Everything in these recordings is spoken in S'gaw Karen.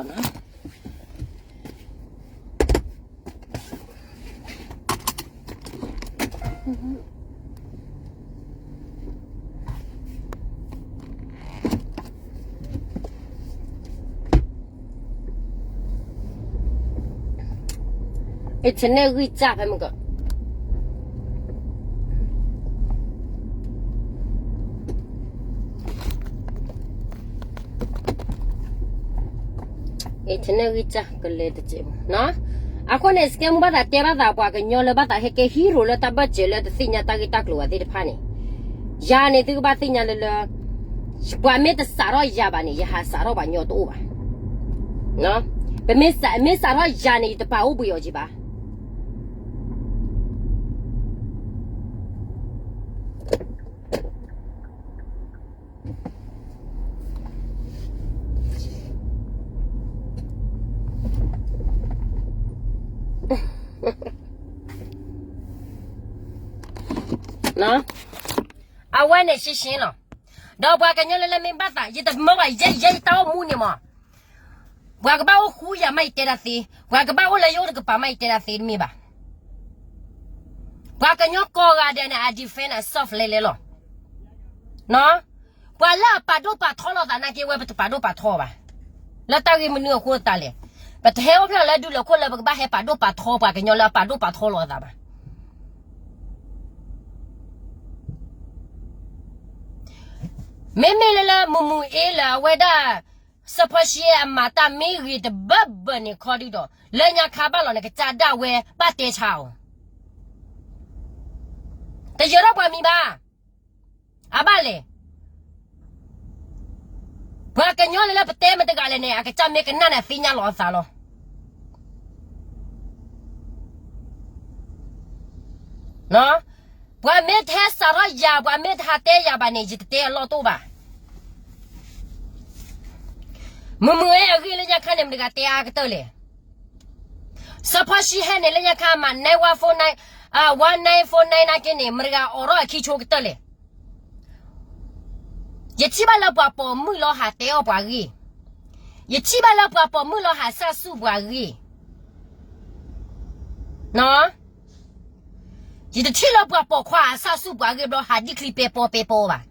နီၤ internet ဂံၢ်စၢ်ဖဲမုၢ်က internet ဂံၢ်စၢ်ကလဲၤတစဲးဖိနီၤ. အဃိန့ၣ် scammer ဘၣ်သးတဲဘၣ်သး ပှၤကညီလၢဘၣ်သးဟဲကဲ hero လၢတၢ်ဘၢၣ်စၢၤလၢတသ့ၣ်ညါတၢ်ဂ့ၢ်တၢ်ကျိၤအသ့ၣ်တဖၣ်န့ၣ်, ယၤန့ၣ် သုကဘၣ်သ့ၣ်ညါလၢလၢ ပှၤမ့ၢ်တစးထီၣ်ယၤဘၣ်န့ၣ် ယဟးစးထီၣ်ပှၤညီတအိၣ်ဘၣ်. ပမ့ၢ်စး မ့ၢ်စးထီၣ်ယၤန့ၣ် ယတပာ်အိၣ်ဘှံးအီၤက့ၤဘၣ်. အဝဲန့ၣ်ရှင်းရှင်းလီၤ. ဒီးပှၤကညီလၢလၢမ့ၢ်ဘၣ်သး ယတမၢဘၣ် ယဲယဲယတၢ်အိၣ်မူန့ၣ်မး ပှၤကဘၣ်အိၣ်ဃူယၤမးယတဲဒၣ်သ့, ပှၤကဘၣ်အိၣ်လၢယအိၣ်တကပၤမးယတဲဒၣ်သ့တမ့ၢ်ဘၣ်. ပှၤကညီကိးဂၤဒဲးန့ၣ် အ defend အ self လဲၤလဲၤလီၤ. ပှၤလၢအပာ်ဒိၣ်ပာ်ထီလိာ်သးနာ်က့ဝဲ ပတပာ်ဒိၣ်ပာ်ထီဘၣ်. လၢတၢ်ဂ့ၢ်မနုၤအဃိသတးလဲၣ်, ပတဟဲအိၣ်ဖျဲၣ်လၢဒူၣ်လၢခိၣ်လၢပကဘၣ်ဟဲပာ်ဒိၣ်ပာ်ထီပှၤကညီလၢအပာ်ဒိၣ်ပာ်ထီလိာ်အသးဘၣ်. မ့မ့ၢ်လၢလၢမုၢ်မုၢ်အ့လၢအဝဲဒၣ် စီၤဖီၡံအမၤတၢ်မ့ၢ်ဂ့ၤတဘၢဘၢန့ၣ်ခီဒုဒီး လၢညါခါဘၣ်လီၤန့ၣ် ကစၢ်ဒၣ်ဝဲဘၣ်တဲဆါအီၤ, တယၢၤထီၣ်ပှၤမံၤဘၣ်. အဘၣ်လဲၣ်. ပှၤကညီလၢလၢပတဲမတဂၤလဲၣ်န့ၣ် အကစၢ်မ့ၢ်ကနၣ်န့ၣ် အသ့ၣ်ညါလီၤအသးလီၤ. ပှၤမ့ၢ်တဟဲစးထီၣ်ယၤ ပှၤမ့ၢ်တဟးတဲယၤဘၣ်န့ၣ် ယတတဲအလီၢ်တအိၣ်ဘၣ်. မုၢ်မုၢ်အ့အဂ့ၢ်လၢညါခါန့ၣ် မတဂၤတဲအါကတၢၢ်လဲၣ်. စီၤဖီၡံဟဲန့ၣ်လၢညါခါမး nine one four nine, one nine four nine နာ်က့န့ၣ် မတဂၤအိးထီၣ်အခံဆိကတၢၢ်လဲၣ်. ယထံၣ်ဘၣ်လၢပှၤပိာ်မုၣ်လီၤဟးတဲအီၣ်ပှၤဂ့ၢ်, ယထံၣ်ဘၣ်လၢပှၤပိာ်မုၣ်လီၤဟးစၢ်ဆူၣ်ပှၤဂ့ၢ်, ယတထံၣ်လၢပှၤပိာ်ခွါဟးစၢ်ဆူၣ်ပှၤဂ့ၢ်ဘျီ ဟးဒံၣ်ချံပဲပိပဲပိဘၣ်.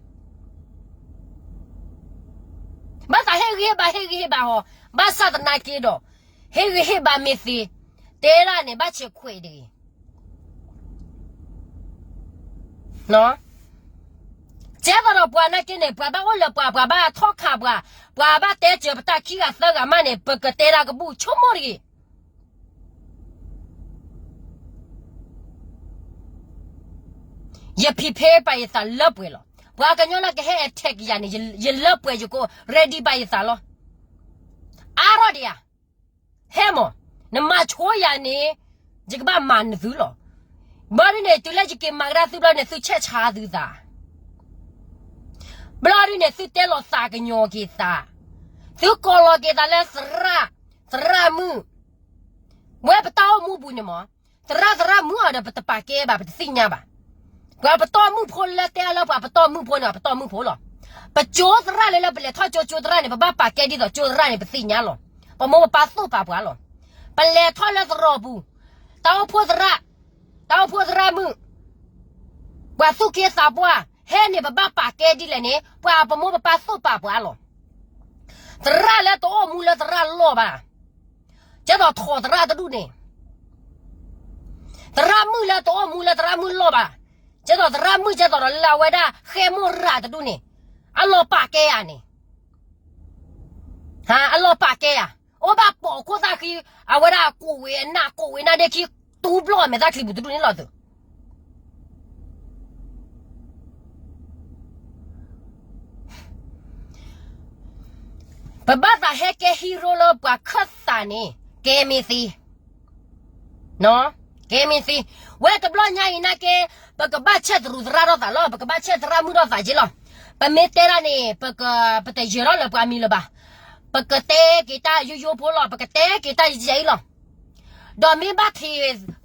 ဘၣ်သးဟ့ၣ်ဂံၢ်ဟ့ၣ်ဘါ ဟ့ၣ်ဂံၢ်ဟ့ၣ်ဘါဟီ, ဘၣ်ဆၣ်သနာ်က့ဒီး ဟ့ၣ်ဂံၢ်ဟ့ၣ်ဘါမ့ၢ်သ့, တဲဒၣ်န့ၣ် ဘၣ်ဆဲးခွဲးတဂ့ၤ. ကဲသိးဒီးပှၤနာ်က့န့ၣ် ပှၤဘၣ်အိၣ်လၢပှၤ, ပှၤဘၣ်ထီၣ်ခးပှၤ, ပှၤဘၣ်တဲစၢၤပတၢ်ခံဂၤသၢဂၤမးန့ၣ် ပကတဲဒၣ်ကဘူၣ်ဆိကမိၣ်တဂ့ၤ. ယဖံးဖ့ပာ်ယသးလၢပှဲၤလီၤ. ပှၤကညီလၢကဟဲ attack ယၤန့ၣ် ယလၢပှဲၤယကိး ready ပာ်ယသးလီၤ. အါထီၣ်ဒံးဧါ. ဟဲမး, နမၤဆိယၤန့ၣ် ယကဘၣ်မၤနသုလီၤ. ဘျီဒ်န့ၣ် တုၤလၢယက့ၤမၤကဒါသုဘျီန့ၣ် သုဆဲးဆါသုသး ဘျီဒ်န့ၣ် သုတဲလီၤသးကညီၤက့ၤသး, သုကိးလီၤက့ၤသးလၢသရၣ်, သရၣ်မုၣ်, ဝဲပတၢ်အိၣ်မူပူၤန့ၣ်မး, သရၣ်သရၣ်မုၣ်အီၤဒီး ပတပာ်ကဲဘၣ် ပတသ့ၣ်ညါဘၣ်. ပှၤပတီၢ်မုၣ်ဖိလၢတဲအါလၢပှၤပတီၢ်မုၣ်ဖိန့ၣ် ပတီၢ်မုၣ်ဖိလီၤ. ပကၠိသရၣ်လၢလၢပလဲၤထီၣ်ကၠိကၠိသရၣ်န့ၣ် ပဘၣ်ပာ်ကဲဒ်သိးကၠိသရၣ်န့ၣ် ပသ့ၣ်ညါလီၤ. ပမိၢ်ပပၢ်သိၣ်ပာ်ပှၤလီၤ. ပလဲၤထီၣ်လၢသရိာ်ပူၤ, တၢ်အိၣ်ဖှိၣ်သရၣ်, တၢ်အိၣ်ဖှိၣ်သရၣ်မုၣ်, ပှၤသူၣ်က့သးပှၢ်, ဟဲန့ၣ် ပဘၣ်ပာ်ကဲဒ်လဲၣ်န့ၣ် ပှၤပမိၢ်ပပၢ်သိၣ်ပာ်ပှၤလီၤ. သရၣ်လၢတအိၣ်မူလၢသရၣ်လီၢ်ဘၣ်, ကဲသိးထိးသရၣ်တဒူၣ်န့ၣ်, သရၣ်မုၣ်လၢတအိၣ်မူလၢသရၣ်မုၣ်လီၢ်ဘၣ်, ကဲသိးသရၣ်မုၣ် ကဲသိးဒီးလၢအဝဲဒၣ် ဃဲမိၢ်ရၤတဒူၣ်န့ၣ်, အလီၤပာ်ကဲယၤန့ၣ်, အလီၤပာ်ကဲယၤ, အိၣ်ဘၣ်ပိာ်ခိၣ်သၣ်ဃံ, အဝဲဒၣ်ကိးဝ့ၤအနၢ် ကိးဝ့ၤနၢ်ဒ့ခံ တူဘျီၣ်အမဲာ်သၣ်ချံပူၤတဒူၣ်န့ၣ်လီၤသု. ပဘၣ်သးဟဲကဲ hero လၢပှၤခၢၣ်သးန့ၣ် ကဲမ့ၢ်သ့, ကဲမ့ၢ်သ့, ဝဲတဘျီညါအံၤနာ်က့ ပကဘၣ်ဆဲးသရူးသရၣ်ထီၣ်သးလီၤ, ပကဘၣ်ဆဲးသရၣ်မုၣ်ထီၣ်သးက့လီၤ. ပမ့ၢ်တဲဒၣ်န့ၣ် ပက, ပတယၢၤထီၣ်လၢပှၤမံၤလၢၤဘၣ်. ပကတဲက့ၤတၢ်ယိယိဖိလီၤ, ပကတဲက့ၤတၢ်ယံာ်ယံာ်လီၤ. ဒီးမ့ၢ်ဘၣ်ထံး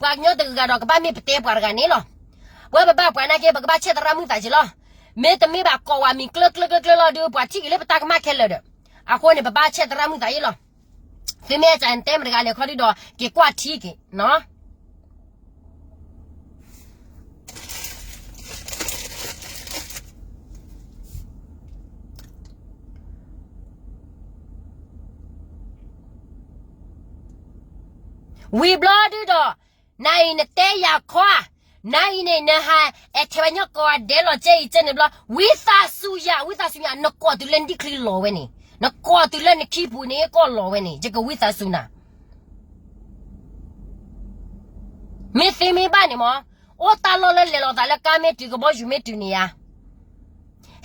ပှၤကညီတဂၤဒီးကဘၣ်မ့ၢ်ပတဲပှၤတဂၤန့ၣ်လီၤ. ဝဲပဘၣ်ပှၤနာ်က့ ပကဘၣ်ဆဲးသရၣ်မုၣ်သးက့လီၤ. မ့တမ့ၢ်ဘၣ်ကိးဝဲမံၤကျၢၤကျၢၤကျၢၤကျၢၤလီၤဒီး ပှၤထံၣ်က့ၤလၢပတၢ်ကမၣ်ခဲလၢာ်ဒီး, အဃိန့ၣ် ပဘၣ်ဆဲးသရၣ်မုၣ်သးအ့ၣ်လီၤ. သုမ့ၢ်အဲၣ်စးန့ၣ် တဲမတၤတဂၤလဲၣ်ခီဒုဒီး က့ၤကွၢ်ထံက့ၤနီၤ. ဝံၤဘျီဒုဒီး နအံၤ နတဲယၤခီ, နအံၤန့ၣ် နဟးအဲၣ်ထဲဝဲညီကိးဂၤဒဲးလီၤ ကဲအံၤကဲန့ၣ်ဘျီ ဝံသးစူၤယၤ ဝံသးစူၤယၤ နကိးတုၤလၢနဒံၣ်ချံလီၤဝဲန့ၣ်, နကိးတုၤလၢနခံပူၤန့ၣ် ကီၢ်လီၤဝဲန့ၣ် ယကဝံသးစူၤနၤ. မ့ၢ်သ့မ့ၢ်ဘၣ်န့ၣ်မ့ၢ် အိၣ်တၢ်လီၢ်လၢလဲၤလီၤသးလၢကါမ့ၢ်တုၤ ကဘီယူၤမ့ၢ်တုၤန့ၣ်ဧါ.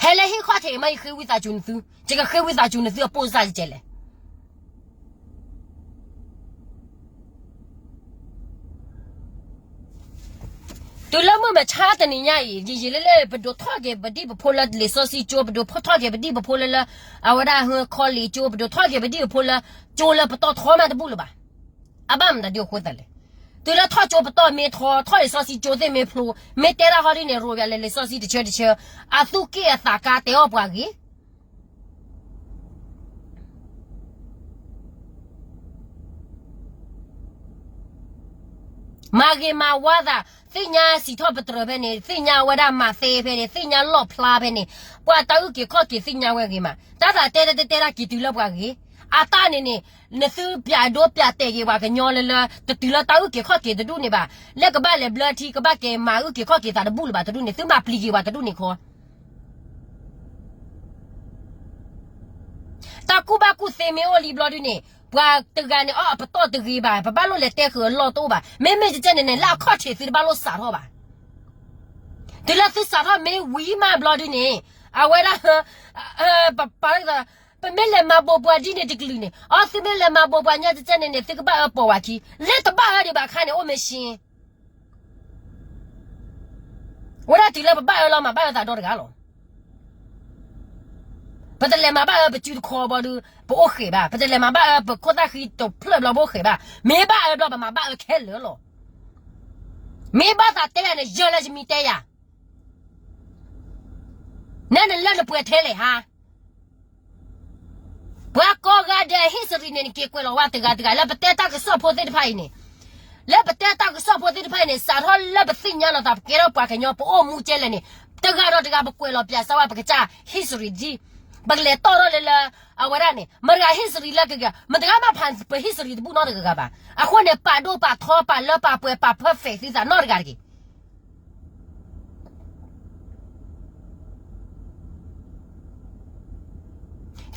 ဟဲလၢဟံၣ်ခီၣ်ထံးမး ယဃ့ဝံသးစူၤနသု, ယကဃ့ဝံသးစူၤနသုအပိၢ်စၢ်ကဲလဲၣ်. တုၤလၢမုၢ်မဆါတနံၤညါအံၤ ယံာ်ယံာ်လၢလၢ ပဒိးထီၣ်က့ၤပဒံၣ်ပဖိလၢလံာ်စီဆှံကၠိ, ပဒိးထီၣ်က့ၤပဒံၣ်ပဖိလၢလၢ အဝဲဒၣ်ဟၢခီလ့ၣ်ကၠိ, ပဒိးထီၣ်က့ၤပဒံၣ်ပဖိလၢ ကၠိလၢပတီၢ်ထီမးတဘူၣ်လၢၤဘၣ်. အဘၣ်မတၤဒ်အဃိသတးလဲၣ်. တုၤလၢထီၣ်ကၠိပတီၢ်မ့ၢ်ထီ, ထီၣ်လံာ်စီဆှံကၠိသ့ၣ်မ့ၢ်ဖျိ, မ့ၢ်တဲတၢ်ဟီဒ်န့ၣ် ရိးပၠးလဲၤလံာ်စီဆှံတဆၢတဆၢ, အသူၣ်က့ၣ်အသးကါတဲအီၣ်ပှၤဂ့ၤ မၤဂ့ၤမၤဝါသး, သ့ၣ်ညါစံးထီၣ်ပတြၢၤဖဲန့ၣ်, သ့ၣ်ညါဝဲဒၣ်မၤသ့ဖဲန့ၣ်, သ့ၣ်ညါလီၣ်ဖျါဖဲန့ၣ်, ပှၤတၢ်အုၣ်က့ၤခီၣ်က့ၤသ့ၣ်ညါဝဲဂ့ၤမး, တၢ်သးတဲတဲတဲတဲတၢ်က့ၤတုၤလၢပှၤဂ့ၤ, အတၢ်န့ၣ်န့ၣ်, နသုပျးဒိပျးတဲာ်က့ၤပှၤကညီလၢလၢ တတုၤလၢတၢ်အုၣ်က့ၤခီၣ်က့ၤတဒူၣ်န့ၣ်ဘၣ်, လၢကဘၣ်လဲၤဘျၢထံ ကဘၣ်က့ၤမၤအုၣ်က့ၤခီၣ်က့ၤသးတဘူၣ်လၢၤဘၣ်တဒူၣ်န့ၣ်, သုမၤပျံၤက့ၤပှၤတဒူၣ်န့ၣ်ခီ တၢ်ကူၣ်ဘၣ်ကူၣ်သ့မ့ၢ်အိၣ်လံဘျီဒုန့ၣ်, ပှၤတဂၤန့ၣ် အီၣ်အပတီၢ်တဂ့ၤဘၣ်, ပဘၣ်လိၣ်လဲၤတဲဃုာ်အလီၢ်တအိၣ်ဘၣ်. မ့မ့ၢ်ကကဲန့ၣ်န့ၣ် လၢအခီၣ်ထံးသုတဘၣ်လိၣ်စးထီၣ်ဘၣ်. တုၤလၢသုစးထီၣ်မ့ၢ်ဝံၤမးဘျီဒုန့ၣ်, အဝဲဒၣ်, ပ, ပမ့ၢ်လဲၤမၤဘိးပှၤဒ်န့ၣ်တကလုာ်န့ၣ်, အီ သုမ့ၢ်လဲၤမၤဘိးပှၤညီကကဲန့ၣ်န့ၣ် သုကဘၣ်အၢပီၢ်ဝဲခံ, လၢတဘၣ်အၢဒံးဘၣ်အခါန့ၣ် အိၣ်မ့ၢ်ရှ့ ဝဲဒၣ်တုၤလၢပဘၣ်အၢလီၤမး ဘၣ်အၢသးဒီတဂၤလီၤ. ပတလဲၤမၤဘၣ်အၢပစုတခီဘျီဒုး ပအိၣ်ဃဲၤဘၣ်, ပတလဲၤမၤဘၣ်အၢပခိၣ်သၣ်ဃံတဖျၢၣ်ဘျီ ပအိၣ်ဃဲၤဘၣ်, မ့ၢ်ဘၣ်အၢဘျီ ပမၤဘၣ်အၢခဲလၢာ်လီၤ. မ့ၢ်ဘၣ်သးတဲယၤန့ၣ် ယၢလၢယမံၤတဲယၤ, နဲနလၢနပှဲၤထဲလဲၣ်ဟါ ပှၤကိးဂၤဒဲး history န့ၣ် နက့ၤကွဲးလီၤဝဲတဂၤတဂၤ လၢပတဲတၢ်ကစီၣ်ဖိသ့ၣ်တဖၣ်အံၤန့ၣ်, လၢပတဲတၢ်ကစီၣ်ဖိသ့ၣ်တဖၣ်အံၤန့ၣ် စးထီၣ်လၢပသ့ၣ်ညါလီၤသး ပကဲထီၣ်ပှၤကညီ ပအိၣ်မူကဲလဲၣ်န့ၣ်, တဂၤဒီးတဂၤ ပကွဲးလီၤပၠးစၢၤဝဲပကစၢ် history ဒ်, ပကလဲၤတီၢ်ထီၣ်လၢလၢ အဝဲဒၣ်န့ၣ် မတၤတဂၤ history လၢကဂၤ မတၤတဂၤမးဖးပ history တဘူၣ်နီတဂၤဂၤဘၣ်. အဃိန့ၣ် ပာ်ဒိၣ်ပာ်ထီ ပာ်လၢပာ်ပှဲၤ ပာ် perfect သုသးနီတဂၤတဂ့ၤ.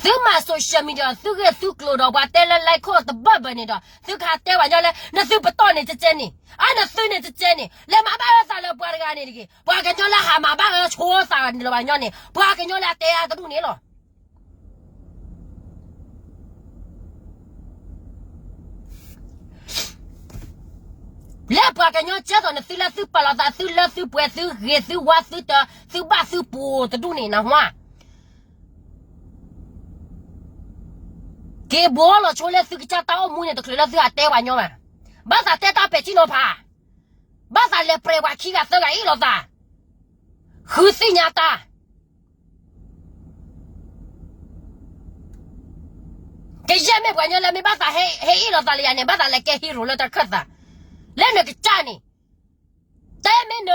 သုမၤ social media သုဂ့ၢ်သုကျိၤဒီး ပှၤတဲလၢ like ခိၣ်တဘၢၣ်ဘၢၣ်န့ၣ်ဒီး သုကဟးတဲပှၤကညီလၢ နသုပတီၢ်န့ၣ်ကကဲန့ၣ်, အါ နသုန့ၣ်ကကဲန့ၣ်, လဲၤမၤဘၣ်အၢသးလၢပှၤတဂၤန့ၣ်တဂ့ၤ. ပှၤကညီလၢဟးမၤဘၣ်အၢဆိသးလၢပှၤကညီန့ၣ် ပှၤကညီလၢအတဲအါတဒူၣ်န့ၣ်လီၤ. လၢပှၤကညီကဲသိးနသုလၢသုပာ်လီၤသး သုလၢသုပှဲၤ သုဂ့ၤသုဝါ သုတၢ သုဘၣ်သုပူၤတဒူၣ်န့ၣ် နဟါ က့ၤဘိလီၤဆိလၢသုကစၢ်တၢ်အိၣ်မူန့ၣ် တချုးလၢသုဟးတဲပှၤကညီဘၣ်. ဘၣ်သးတဲတၢ်ပဲာ်ထံနီၤဖး, ဘၣ်သးလဲၤပြဲးပှၤခံဂၤသၢဂၤအ့ၣ်လိာ်သး, ဃုသ့ၣ်ညါတၢ် ကယဲၢ်မ့ၢ်ပှၤကညီလၢမ့ၢ်ဘၣ်သးဟဲအ့ၣ်လိာ်သးလၢယၤန့ၣ် ဘၣ်သးလဲၤကဲ hero လၢတၢ်ခၢၣ်သး, လၢနကစၢ်န့ၣ်, တဲမ့ၢ်န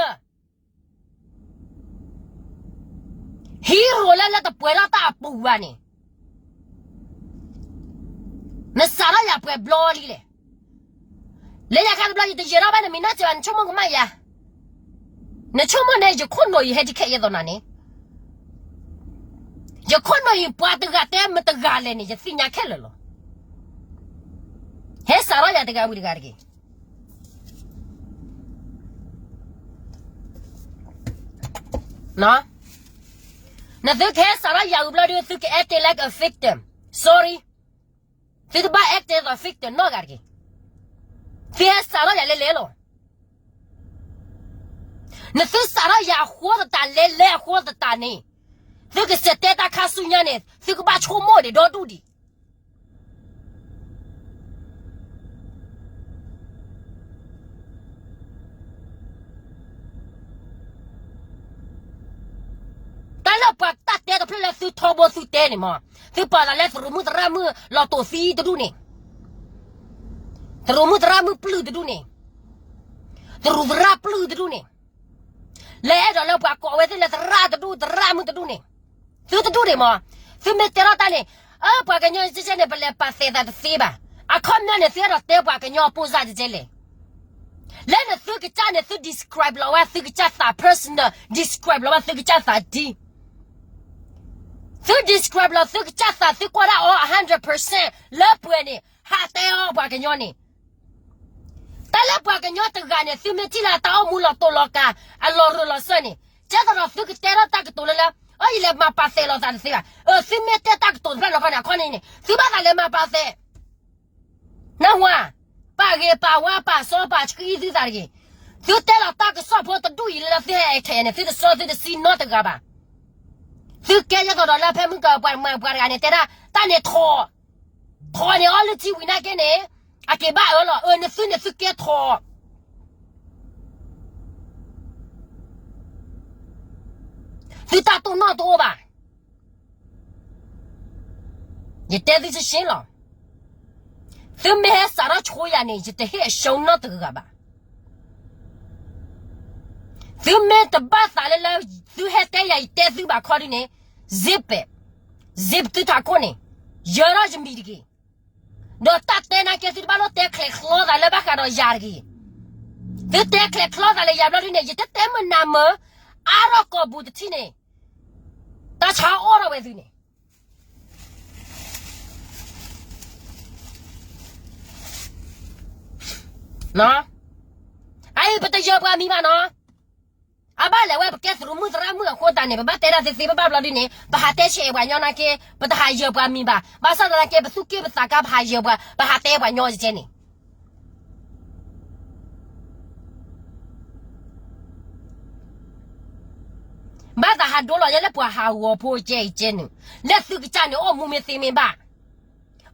hero လၢလၢတပှဲၤလီၤတၢ်အပူၤဘၣ်န့ၣ်, နစးထီၣ်ယၤပှဲၤဘျီလံလဲၣ်. လၢညါခါတဘျီ ယတယဲၤထီၣ်ဘၣ်နမံၤနီၢ်စၢၤဘၣ် နဆိကမိၣ်ကမၣ်ယၤ, နဆိကမိၣ်န့ၣ် ယခိၣ်နူာ်ယဟဲဒံးခဲအံၤအသိးနၤန့ၣ်, ယခိၣ်နူာ်အံၤ ပှၤတဂၤတဲမတၤတဂၤလဲၣ်န့ၣ် ယသ့ၣ်ညါခဲလၢာ်လီၤ. ဟဲစးထီၣ်ယၤတဂၤဝံၤတဂၤတဂ့ၤ. နသုကဟဲစးထီၣ်ယၤဝံၤဘျီဒုး သုက acting like a victim. Sorry. သုတဘၣ် acting like a victim နီတဂၤတဂ့ၤ. သုဟဲစးထီၣ်ယၤလဲၤလဲၤလီၤ. နသုစးထီၣ်ယၤအဃိသတးလဲၤလဲၤအဃိသတးန့ၣ်, သုကစံးတဲတၢ်ခါဆူညါန့ၣ် သုကဘၣ်ဆိကမိၣ်ဒံးဒီဒူၣ်ဒံး. တၢ်လၢပှၤတၢ်တဲတဖျၢၣ်လၢသုထီဘိသုတဲန့ၣ်မး, သုပာ်သးလၢသရူးမုၣ်သရၣ်မုၣ်လီၤတိာ်သံတဒူၣ်န့ၣ်, သရူးမုၣ်သရၣ်မုၣ်ပျုၢ်တဒူၣ်န့ၣ်, သရူးသရၣ်ပျုၢ်တဒူၣ်န့ၣ်, လဲၤအဲၣ်ဒိးလၢပှၤကိးဝဲသ့ၣ်လၢသရၣ်တဒူၣ် သရၣ်မုၣ်တဒူၣ်န့ၣ်, သုတဒူၣ်န့ၣ်မး, သုမ့ၢ်တဲထီၣ်တၢ်န့ၣ်, အၢ ပှၤကညီကဲကဲန့ၣ် ပလဲၤပာ်သဲးသးတသ့ဘၣ်. အခီပညီန့ၣ် သုအဲၣ်ဒိးတဲပှၤကညီအပိၢ်စၢ်ကဲကဲလဲၣ်. လၢနသုကစၢ်န့ၣ် သု describe လီၤဝဲ သုကစၢ်သး personal, describe လီၤဝဲ သုကစၢ်သးဒ် သု describe လီၤ သုကစၢ်သး သုကွၢ်ဒၣ်အီၤ hundred percent လၢပှဲၤန့ၣ် ဟးတဲအီၤပှၤကညီန့ၣ်. တၢ်လၢပှၤကညီတဂၤန့ၣ် သုမ့ၢ်ထံၣ်လၢတၢ်အိၣ်မူလီၤတိၢ်လီၤကၤ အလီၤရၢၢ်လီၤစၢၤန့ၣ်, ကဲသိးဒီးသုကတဲထီၣ်တၢ်ကတိၤလၢလၢ, အၢ ယလဲၤမၤပာ်သဲးလိာ်သးတသ့ဘၣ်. အၢ သုမ့ၢ်တဲတၢ်ကတိၤတဖျၢၣ်န့ၣ်ခီန့ၣ် အခီန့ၣ်န့ၣ် သုဘၣ်သးလဲၤမၤပာ်သဲး နၢ်ဟူဧါ, ပာ်ဂ့ၤပာ်ဝါပာ်စီပာ်ဆှံသုသးတဂ့ၤ. သုတဲလီၤတၢ်ကစီၣ်ဖိတဒူၣ်အံၤလၢလၢသုဟဲထဲန့ၣ် သုတစီသုတဆှံနီတဂၤဘၣ်. သုကဲယဲသိးဒီးလၢဖဲမုၢ်ကပှၤမၤပှၤတဂၤန့ၣ် တဲဒၣ်တၢ်န့ၣ်ထိး, ထိးန့ၣ်အီလုၢ်ထံဝံၤနာ်က့န့ၣ်, အက့ၤဘၣ်အၢလီၤ. အၢ နသုန့ၣ်သုကဲထိး, သုတၢ်တိၢ်နီၣ်တအိၣ်ဘၣ်. ယတဲသုတဆှံလီၤ. သုမ့ၢ်ဟဲစးထီၣ်ဆိယၤန့ၣ် ယတဟ့ၣ်အဆှီနီတဂၤဘၣ်. သုမ့ၢ်တဘၣ်သးလၢလၢ သုဟဲတဲယၤယတဲသုဘၣ်ခီဒ်န့ၣ်, zip it, zip သုထးခိၣ်န့ၣ်, ယၢၤထီၣ်ယမံၤတဂ့ၤ. ဒီးတၢ်တဲနာ်က့သုတဘၣ်လိၣ်တဲချဲးချီသးလၢဘၣ်ဃးဒီးယၤတဂ့ၤ. သုတဲချဲးချီသးလၢယၤဘျီဒ်န့ၣ် ယတတဲမုာ်နၤမုာ်, အါထီၣ်ကိာ်ပူၤတထံၣ်န့ၣ်, တၢ်ဆါအိၣ်ထီၣ်ဝဲသုန့ၣ် အအံၤ ပတယၢၤပှၤမံၤဘၣ်နီၤ. အဘၣ်လဲၣ်ဝဲ ပကဲသရူးမုၣ်သရၣ်မုၣ်အဃိသတးန့ၣ် ပဘၣ်တဲဒၣ်သ့သ့ဘၣ်ဘၣ်ဘျီဒ်န့ၣ် ပဟးတဲဆဲးပှၤညီနာ်က့ ပတဟးယၢၤပှၤမံၤဘၣ်. ဘၣ်ဆၣ်သနာ်က့ ပသူၣ်က့ၣ်ပသးကါ ပဟးယၢၤပှၤ ပဟးတဲပှၤညီကဲန့ၣ် ဘၣ်သးဟးဒိလီၤယဲလၢပှၤဟးဂီၤဖိကဲအံၤကဲန့ၣ်, လၢသုကစၢ်န့ၣ် အိၣ်မူမ့ၢ်သ့မ့ၢ်ဘၣ်,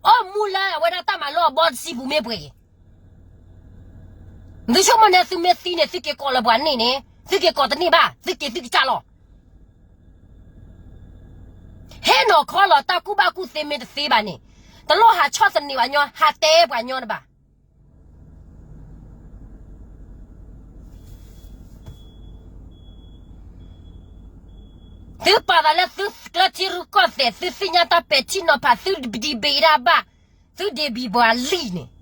အိၣ်မူလၢအဝဲဒၣ်တၢ်မၤလိအဘီတဆံပူၤမ့ၢ်ပှဲၤအံၤ, သုဆိကမိၣ်န့ၣ် သုမ့ၢ်သံန့ၣ် သုက့ၤကိးလၢပှၤန့ၣ်န့ၣ် သုက့ၤကိးတန့ၢ်ဘၣ် သုက့ၤသုကစၢ်လီၤ. ဟဲနီၤခီလီၤတၢ်ကူၣ်ဘၣ်ကူၣ်သ့မ့ၢ်တသ့ဘၣ်န့ၣ်, တလိၣ်ဟးဆီၣ်သနံးပှၤညီ ဟးတဲပှၤညီတဘၣ်. သုပာ်သးလၢသုကျၢၤထံရူၢ်ကီၢ်သဲး သုသ့ၣ်ညါတၢ်ပဲာ်ထံနီၤဖး သုဒံးဘ့ၣ်ဒၣ်ဘၣ်, သုဒံးဘ့ၣ်ပှၤလံန့ၣ်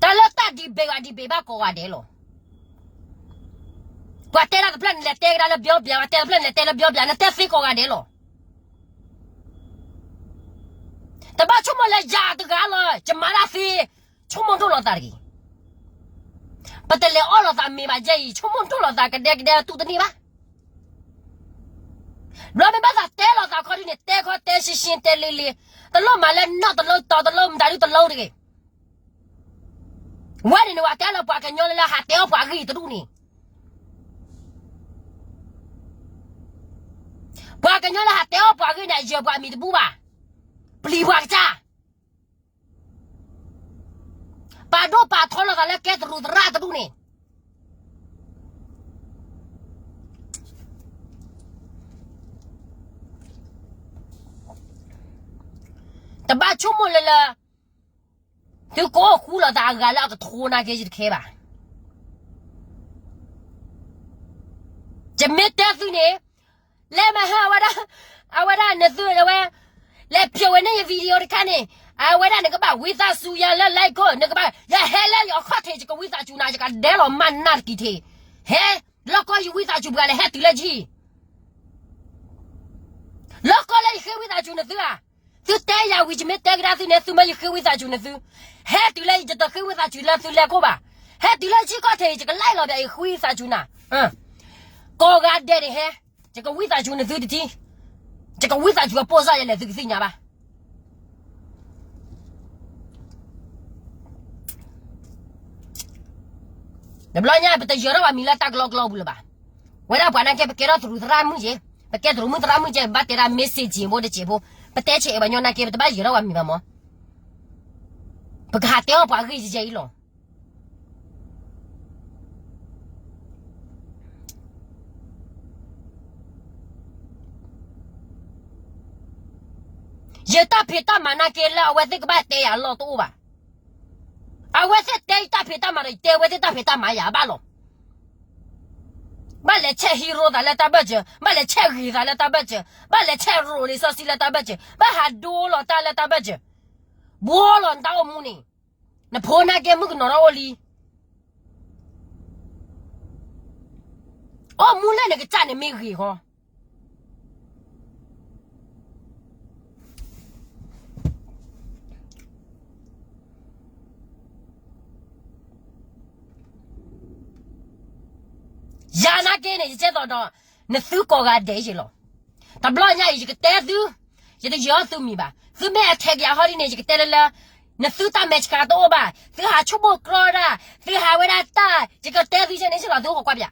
တၢ်လၢတၢ်ဒံးဘ့ၣ်ဂၤဒံးဘ့ၣ်ဘၣ်ကိးဂၤဒဲးလီၤ. ပှၤတဲတၢ်တဖျၢၣ်န့ၣ် လဲၤတဲကဒါလၢပျီပျါ, ပှၤတဲတဖျၢၣ်န့ၣ် လဲၤတဲလၢပျီပျါ, နတဲသ့ကိးဂၤဒဲးလီၤ. တဘၣ်ဆိကမိၣ်လၢယၤတဂၤလီၤ ယမၤတၢ်သ့, ဆိကမိၣ်ဒိၣ်လိာ်သးတဂ့ၤ. ပတလဲၤအီၣ်လိာ်သးမ့ၢ်ဘၣ်ယဲအံၤ ဆိကမိၣ်ဒိၣ်လိာ်သးကဒဲကဒဲတူၢ်တန့ၢ်ဘၣ်. ဘျီမ့ၢ်ဘၣ်သးတဲလိာ်သးခီဒ်န့ၣ် တဲခီတဲရှင်းရှင်းတဲလံလံ, တလိၣ်မၤလၢနီၢ်တလိၣ်တီၤတလိၣ် မတၤဒုတလိၣ်တဂ့ၤ. ဝဲန့ၣ်န့ၣ် ပှၤတဲလၢပှၤကညီလၢလၢဟးတဲအီၣ်ပှၤဂ့ၢ်တဒူၣ်န့ၣ်, ပှၤကညီလၢဟးတဲအီၣ်ပှၤဂ့ၢ်န့ၣ် အယၢၤပှၤမံၤတဘူၣ်ဘၣ်, ပျံၤပှၤကစၢ်, ပာ်ဒိၣ်ပာ်ထီလိာ်သးလၢကဲသရူးသရၣ်တဒူၣ်န့ၣ် တဘၣ်ဆိကမိၣ်လၢလၢ သုကအိၣ်ဃူလိာ်သးအဂၤလၢအကထိနာ်က့ယတခဲဘၣ်. ယမ့ၢ်တဲသုန့ၣ်, လဲၤမဟါဝဲဒၣ်, အဝဲဒၣ်နသုဝဲ, လဲၤဖျိးဝဲန့ၢ်ယ video တခါန့ၣ်, အဝဲဒၣ်နကဘၣ်ဝံသးစူၤယၤလၢ like ခိၣ် နကဘၣ်, ယဟဲလၢယအခီၣ်ထံး ယကဝံသးစူၤနၤ ယကဒဲလီၤမးနၢ်တကံၤထံး, ဟဲ, လီၢ်ကီၢ်ယဝံသးစူၤပှၤလဲၤဟဲတုၤလၢယဟံၣ် လီၢ်ကီၢ်လၢယဃ့ဝံသးစူၤနသုဧါ. သုတဲယၤဝံၤ ယမ့ၢ်တဲကဒါသုန့ၣ် သုမ့ၢ်ယဃ့ဝံသးစူၤနသု, ဟဲတုၤလၢယတဃ့ဝံသးစူၤလၢသုလဲၤခိၣ်ဘၣ်. ဟဲတုၤလၢယခီၣ်ထံး ယက like လီၤဘၣ် ယဃ့ဝံသးစူၤနၤ, ကိးဂၤဒဲးန့ၣ်ဟဲ, ယကဝံသးစူၤနသုတထံ, ယကဝံသးစူၤအပိၢ်စၢ်ယလဲၣ် သုကသ့ၣ်ညါဘၣ်. တဘျီညါ ပတယၢၤထီၣ်ပှၤမံၤလၢတၢ်ကလီကလီပူၤလၢၤဘၣ်. ဝဲဒၣ်ပှၤနာ်က့ ပကဲထီၣ်သရူးသရၣ်မုၣ်က့, ပကဲသရူးမုၣ်သရၣ်မုၣ်က့ ပဘၣ်တဲဒၣ် message ဘိတစဲးဖိ, ပတဲဆဲးအဲၣ်ပှၤညီနာ်က့ ပတဘၣ်ယၢၤထီၣ်ပှၤမံၤဘၣ်မး. ပကဟးတဲအီၣ်ပှၤဂ့ၢ်ယဲအံၤလီၤ. ယတၢ်ဖံးတၢ်မၤနာ်က့လၢအဝဲသ့ၣ်ကဘၣ်တဲယၤအလီၢ်တအိၣ်ဘၣ်. အဝဲသ့ၣ်တဲယတၢ်ဖံးတၢ်မၤဒီး ယတဲအဝဲသ့ၣ်တၢ်ဖံးတၢ်မၤယၤဘၣ်လီၤ. ဘၣ်လဲၤဆဲးဟံးရိသးလၢတၢ်ဘၢၣ်စၢၤ, ဘၣ်လဲၤဆဲးဂ့ၤသးလၢတၢ်ဘၢၣ်စၢၤ, ဘၣ်လဲၤဆဲးရိးလံာ်စီဆှံလၢတၢ်ဘၢၣ်စၢၤ, ဘၣ်ဟးဒိလီၤတၢ်လၢတၢ်ဘၢၣ်စၢၤ, ဘှီလီၤနတၢ်အိၣ်မူန့ၣ်, နဖိနာ်က့မုၣ်ကနီၤထီၣ်အိၣ်လံ. အိၣ်မူလၢနကစၢ်န့ၣ်မ့ၢ်ဂ့ၤဃီ ယၤနာ်က့န့ၣ် ယကဲသိးဒီး နသုကိးဂၤဒဲးယ့ၢ်လီၤ. တဘျီညါအံၤ ယကတဲသု, ယတယၢၤသုမံၤဘၣ်. သုမ့ၢ်အထဲးကယၤဟီဒ်န့ၣ် ယကတဲလၢလၢ နသုတၢ်မဲာ်ဆှးတအိၣ်ဘၣ်. သုဟးဆိကမိၣ်ကြီတၢ်, သုဟးဝဲဒၣ်တၢ်, ယကတဲသုယဲန့ၣ်စ့ၢ်လီၤ, သုဟီကွၢ်ပၠး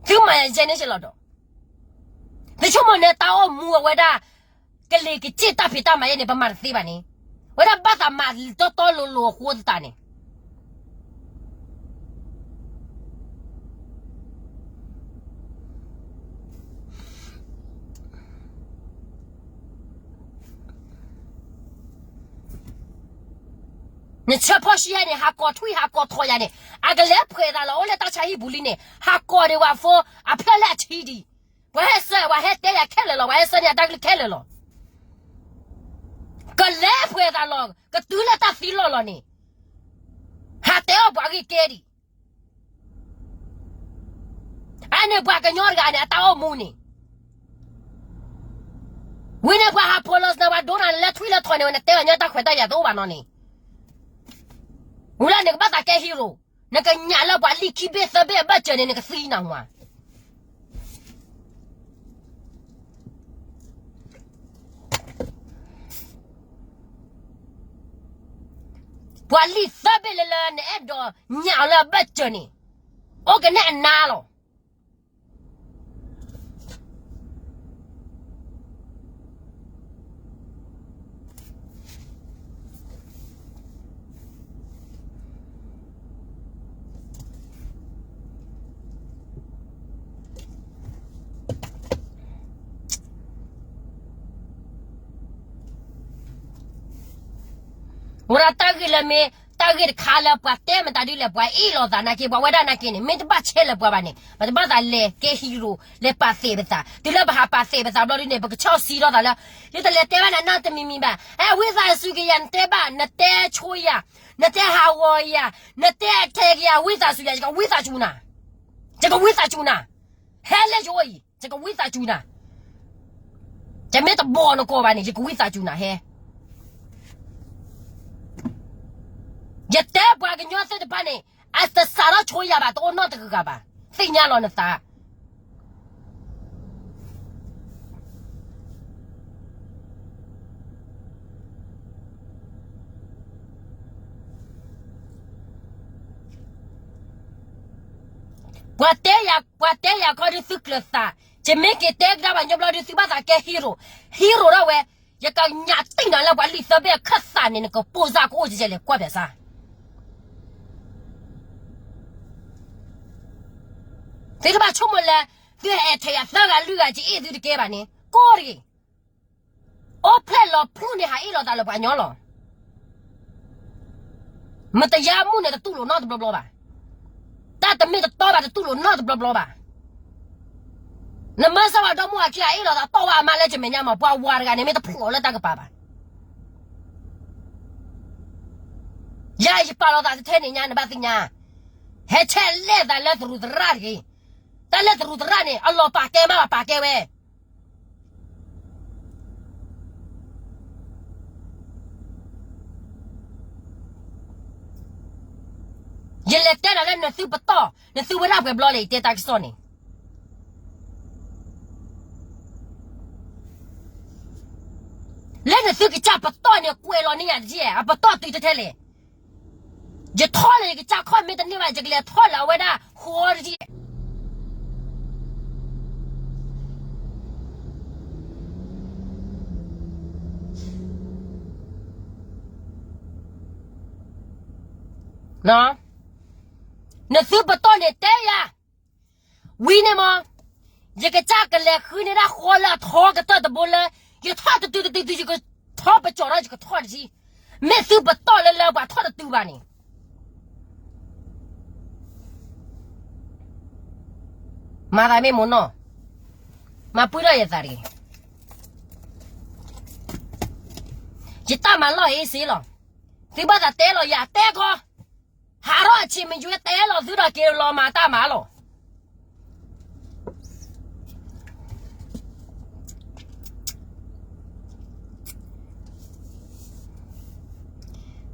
သုမၤယၤယဲန့ၣ်စ့ၢ်လီၤဒီး သုဆိကမိၣ်န့ၣ်တၢ်အိၣ်မူအဝဲဒၣ် ကလံၤကစ့ၢ်တၢ်ဖံးတၢ်မၤယဲန့ၣ် ပမၤတသ့ဘၣ်န့ၣ်, ဝဲဒၣ်ဘၣ်သးမၤတီတီလိၤလိၤအဃိသတးန့ၣ် နဆၢဖီၣ်ဆံယဲန့ၣ် ဟးကိးထွံၣ်ဟးကိးထီၣ်ယၤန့ၣ် အကလဲၤဖှဲးသးလီၤ အိၣ်လၢတၢ်ဆါဟံၣ်ပူၤလံန့ၣ် ဟးကိးဒံးဝဲဖိ အဖျၢၣ်လၢအဆံဒံး, ပှၤဟဲဆၢ ပှၤဟဲတဲယၤခဲလၢာ်လီၤ, ပှၤဟဲဆၢန့ၢ်အတၢ်ကလုၢ်ခဲလၢာ်လီၤ. ကလဲၤဖှဲးသးလီၤ ကတုၤလၢတၢ်သံလီၢ်လီၤန့ၣ် ဟးတဲအီၣ်ပှၤဂ့ၢ်ကဲဒံး အန့ၣ်ပှၤကညီတဂၤန့ၣ် အတၢ်အိၣ်မူန့ၣ်, ဝံၤန့ၣ်ပှၤဟးဖိလီၤစနၢၤ ပှၤဒိနၤလၢထွံၣ်လၢထီန့ၣ် ဝဲနတဲပှၤညီတၢ်ခွဲးတၢ်ယာ်တအိၣ်ဘၣ်နီၤန့ၣ်, ဝံၤလၢနကဘၣ်သးကဲ hero, နကညးလၢပှၤလံၢ်ခံဘ့ၣ်သၢဘ့ၣ်အဘၢၣ်စၢၤန့ၣ် နကသံနၤမး ပှၤလံၢ်သၢဘ့ၣ်လၢလၢနအဲၣ်ဒိးညၣ်အီၤလၢအဘၢၣ်စၢၤန့ၣ်, အိၣ်ကနဲၣ်အနါလီၤ. အိၣ်ဒၣ်တၢ်ဂ့ၢ်လၢမ့ၢ် တၢ်ဂ့ၢ်တခါလၢပှၤတဲမတၤဒ်လဲၣ် ပှၤအ့ၣ်လိာ်သးနာ်က့ ပှၤဝဲဒၣ်နာ်က့န့ၣ် မ့ၢ်တဘၣ်ဆဲးလၢပှၤဘၣ်န့ၣ် ပတဘၣ်သးလဲၤကဲ hero လဲၤပာ်သ့ၣ်ပသး တုၤလၢပဟးပာ်သ့ၣ်ပသးဘျီဒ်န့ၣ် ပကဆီၣ်ဆံးထီၣ်သးလၢ ယတလဲၤတဲဘၣ်နၤနီတမံၤမံၤဘၣ်. အဲ ဝံသးစူၤက့ၤယၤ နတဲဘၣ် နတဲဆိယၤ နတဲဟးဂီၤယၤ နတဲအထဲကယၤ ဝံသးစူၤယၤ ယကဝံသးစူၤနၤ ယကဝံသးစူၤနၤ ဟဲလၢယအိၣ်အံၤ ယကဝံသးစူၤနၤ ယမ့ၢ်တဘီၣ်နကိးဘၣ်န့ၣ် ယကဝံသးစူၤနၤဟဲ ယတဲပှၤကညီသ့ၣ်တဖၣ်န့ၣ် အတစးထီၣ်ဆိယၤဘၣ် တအိၣ်နီတဂၤဘၣ် သ့ၣ်ညါလီၤနသး ပှၤတဲယၤ ပှၤတဲယၤခီဒုးသုကျၢၤသး, ယမ့ၢ်က့ၤတဲကဒါပှၤညီဘျီဒုး သုဘၣ်သးကဲ hero, hero ထီၣ်ဝဲ, ယကညးတံၢ်နၤလၢပှၤလံာ်သၢဘ့ၣ်အခၢၣ်သးန့ၣ် နကပိၢ်စၢ်ကအိၣ်ကလဲၣ် ကွၢ်ဖဲစၢ် သုတဘၣ်ဆိကမိၣ်လၢ သုဟဲထဲးယၤသၢဂၤလွံၢ်ဂၤ ယအ့ၣ်သုတကဲဘၣ်န့ၣ် ကိးတဂ့ၤ အိၣ်ဖျဲၣ်လီၤဖျိန့ၣ် ဟးအ့ၣ်လိာ်သးလၢပှၤညီလီၤ. မတၤယါမူန့ၣ် တတူၢ်လိာ်နီတဘျီဘျီဘၣ်. တၢ်တမ့ၢ်တတီဘၣ် တတူၢ်လိာ်နီတဘျီဘျီဘၣ်. နမ့ၢ်စၢ်ဝဲဒီမါဝၤခံဂၤ အ့ၣ်လိာ်သးတီၢ်ဝဲအမါလၢယမဲာ်ညါမး ပှၤဝၤတဂၤန့ၣ် မ့ၢ်တဖျိးလၢတၢ်ကပၤဘၣ်. ယၤယပာ်လီၤသးတထဲန့ၣ်ညါ နဘၣ်သ့ၣ်ညါ, ဟဲဆဲးလဲၣ်သးလၢသရူးသရၣ်တဂ့ၤ. တၢ်လၢသရူးသရၣ်န့ၣ် အလီၤပာ်ကဲမး ပာ်ကဲဝဲ ယလဲၤတဲနၤလၢနသုပတီၢ် နသုဝဲဒၣ်ပှဲၤဘျီလဲၣ် ယတဲတၢ်ကစီၣ်န့ၣ် လၢနသုကစၢ်ပတီၢ်န့ၣ် ကွဲးလီၤန့ၢ်ယၤတက့ၢ် အပတီၢ်တုၤတထဲလဲၣ်. ယထီၣ်လၢယကစၢ်ခီၣ်မ့ၢ်တန့ၢ်ဘၣ် ယကလဲၤထီၣ်လၢအဝဲဒၣ်ဃီတက့ၢ်. နသုပတီၢ်န့ၣ်တဲယၤ, ဝံၤန့ၣ်မး, ယကစၢ်ကလဲၤဃုန့ၢ်ဒၣ်ဃီလၢအထီကတၢၢ်တဘိလၢ ယထီၣ်တတုၤတတုၤတုၤ ယကထီၣ်ပကၠီၤထီၣ် ယကထီၣ်တထံၣ်, မ့ၢ်သုပတီၢ်လၢလၢပှၤထီၣ်တတုၤဘၣ်န့ၣ် မၤသးမ့ၢ်မိၢ်နီၢ်, မၤပှံၢ်ထီၣ်ယသးတဂ့ၤ. ယတၢ်မၤလီၢ်အ့စ့လီၤ. သုဘၣ်သးတဲလီၤယၤတဲခီ, ဟးထီၣ်အဆံးမ့ၢ်ယွဲတဲလီၤသုဒီးက့ၤလီၤမၤတၢ်မၤလီၤ.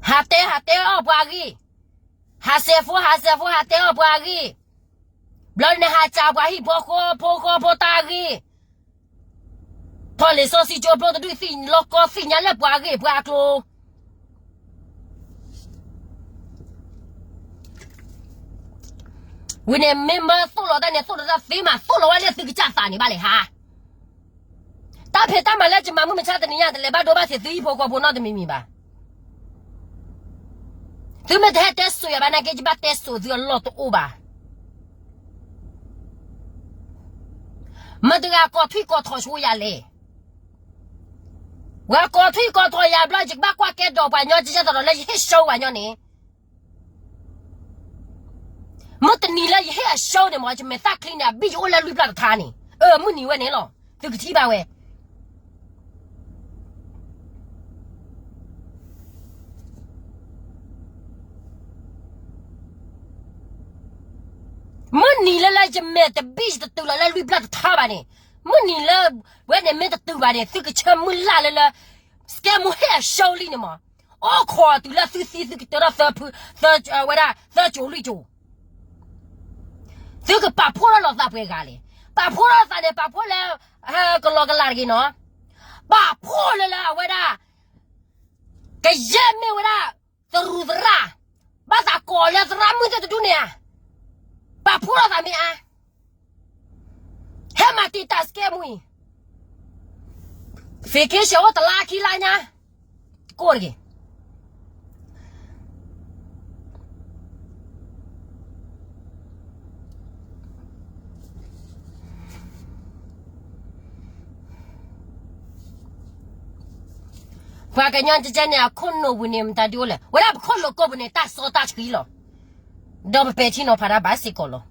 ဟးတဲဟးတဲအီၣ်ပှၤအဂ့ၢ်, ဟးစဲးဖိဟးစဲးဖိဟးတဲအီၣ်ပှၤအဂ့ၢ်, ဘျီန့ၣ်ဟးစံးပှၤဟံၣ်ဖိဃီဖိဃီဖိတၢ်အဂ့ၢ်, ထီၣ်လံာ်စီဆှံကၠိဖျိတဒူၣ်သ့ၣ်ညါ လီၢ်ကီသ့ၣ်ညါလၢပှၤအဂ့ၢ်ပှၤအကျိၤ ဝံၤန့ၣ်မ့ၢ်မၢသိၣ်လီၤတၢ်န့ၣ် သိၣ်လီၤတၢ်သ့မး သိၣ်လီၤဝဲလၢသုကစၢ်သးန့ၣ်ဘၣ်လဲၣ်ဟါ. တၢ်ဖံးတၢ်မၤလၢယမၤမုၢ်မဆါတနံၤညါ တလဲၤဘၣ်ဒိဘၣ်ထံးသုဟံၣ်ဖိဃီဖိနီတမံၤမံၤဘၣ်. သုမ့ၢ်တဟဲတဲစိာ်ယၤဘၣ်နာ်က့ ယဘၣ်တဲစိာ်သုအလီၢ်တအိၣ်ဘၣ်. မတၤတဂၤကိးထွံၣ်ကိးထိးဆိယၤလဲၣ်. ပှၤကိးထွံၣ်ကိးထိးယၤဘျီ ယကဘၣ်ကွၢ်ကဲဒီးပှၤညီ ကဲသဒီးလၢယဟ့ၣ်ဆှၢပှၤညီန့ၣ် မုၢ်တနံၤလၢယဟ့ၣ်အဆှၢန့ၣ်မ့ၢ် ယမဲာ်သၣ်ချံန့ၣ် အဘံၣ်ယအိၣ်လၢလွံၢ်ပျၢ်တထါန့ၣ် အၢ မုၢ်နံၤဝဲန့ၣ်လီၤ. သုကထံၣ်ဘၣ်ဝဲ မုၢ်နံၤလၢလၢယမဲာ်တဘံၣ်ယတတုၤလီၤလၢလွံၢ်ပျၢ်တထါဘၣ်န့ၣ်, မုၢ်နံၤလၢဝဲန့ၣ်မ့ၢ်တတုၤဘၣ်န့ၣ် သုကဆၢမုၢ်လၢ်လၢလၢ စကဲမူဟ့ၣ်အဆှၢလံန့ၣ်မ့ၢ်, အိၣ်ခိးတုၤလၢသုသံသုကတၢၢ်ထီၣ်သၢဖု, ဝဲဒၣ်သၢကၠိလွံၢ်ကၠိ သုကပာ်ဖှိၣ်ထီၣ်လိာ်သးပှဲၤဂၤလဲၣ်. ပာ်ဖှိၣ်ထီၣ်သးန့ၣ် ပာ်ဖှိၣ်လၢ ကလီကလးတဂ့ၤနီၤ, ပာ်ဖှိၣ်လၢလၢအဝဲဒၣ် ကယဲၢ်မ့ၢ်ဝဲဒၣ် သရူးသရၣ်, ဘၣ်သးကိးလၢသရၣ်မုၣ်သ့ၣ်တဒူၣ်န့ၣ်ဧါ, ပာ်ဖှိၣ်ထီၣ်သးမ့ၢ်အါ, ဟဲမၤတံာ်တာ်စကဲမူအံၤ, vacation အိၣ်တလါခံလါညါ, ကိၢ်တဂ့ၤ ပှၤကညီကဲန့ၣ် အခိၣ်နူာ်ပူၤန့ၣ် မတၤဒုးအိၣ်လဲၣ်, ဝဲဒၣ်ပခိၣ်လိာ်ကိးပူၤန့ၣ် တၢ်စီတၢ်ဆှံလီၤ. ဒီးပပဲာ်ထံနီၤဖးတၢ်ဘၣ်စ့ၢ်ကီးလီၤ.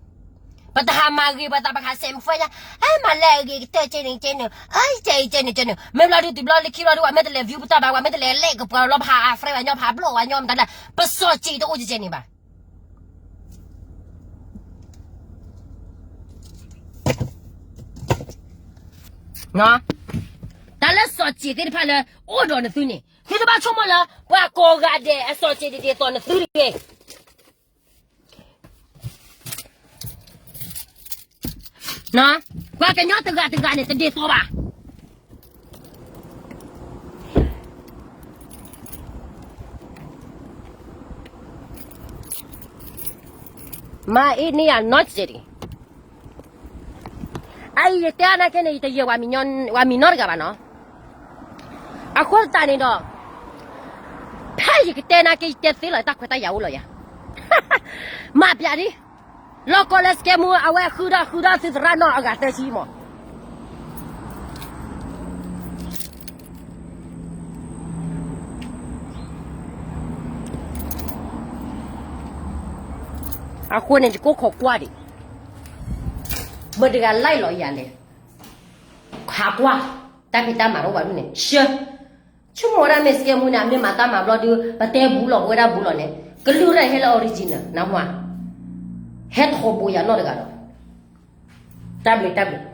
ပတဟးမၤဂ့ၤပှၤသး ပဟးစဲးမုၢ်ဖှဲညါ, အမၤလၢအဂ့ၤကတၢၢ်ကဲန့ၣ်ကဲန့ၣ်, အကဲအံၤကဲန့ၣ်ကဲန့ၣ်, မ့ၢ်ဘျီဒုးတုၤဘျီလၢခံဘျီဒုး ပှၤမ့ၢ်တလဲၤ view ပတၢ်ဘၣ်, ပှၤမ့ၢ်တလဲၤ like ကပှၤလီၤ ပဟး friend ပှၤညီ ပဟးဘျီၣ်ပှၤညီ မတၤလဲၣ်, ပစီၤစံးတအိၣ်ကဲန့ၣ်ဘၣ်. တၢ်လၢစီၤစံးသ့ၣ်တဖၣ်လၢ အိၣ်ဒီးနသုန့ၣ် သုတဘၣ်ဆိကမိၣ်လၢ ပှၤကိးဂၤဒဲးအစီၤစံးဒ်သိးနသုတဂ့ၤ. ပှၤကညီတဂၤတဂၤန့ၣ် တဒ်သိးဘၣ်. မၤအ့န့ၢ်ယၤနီတစဲးတဂ့ၤ. အအံၤယတဲနာ်က့န့ၣ် ယတယဲၢ်ပှၤမံၤနီတဂၤဘၣ်နီၤ. အဃိသတးန့ၣ်ဒီး ဖဲယကတဲနာ်က့ ယတဲသ့လီၤ တၢ်ခွဲးတၢ်ယာ်အိၣ်လီၤယၤ. မၤပျးဒ် လီၢ်ကီၢ်လၢစကဲမူ အဝဲဃုထီၣ်ဃုထီၣ်သုသရၣ်နီၢ်အဂၤသၢဆံမး. အဃိန့ၣ် ယကိးခိးကွၢ်ဒံး, မတၤတဂၤလဲၤလီၤယၤလဲၣ်. ဟးကွၢ် တၢ်ဖံးတၢ်မၤတအိၣ်ဘၣ်ဒ်န့ၣ် ဆှၢ ဆိကမိၣ်ဝဲဒၣ်မ့ၢ်စကဲမူန့ၣ် အမ့ၢ်မၤတၢ်မၤဘျီဒုး ပတဲဘူးလီၤပဝဲဒၣ်ဘူးလီၤန့ၣ် ကလုၢ်ဒၣ်ဟဲလၢ original နၢ်ဟူဧါ. ဟဲထီဘိယၤနီတဂၤဒီး တၢ်ဘျုးတၢ်ဘျုး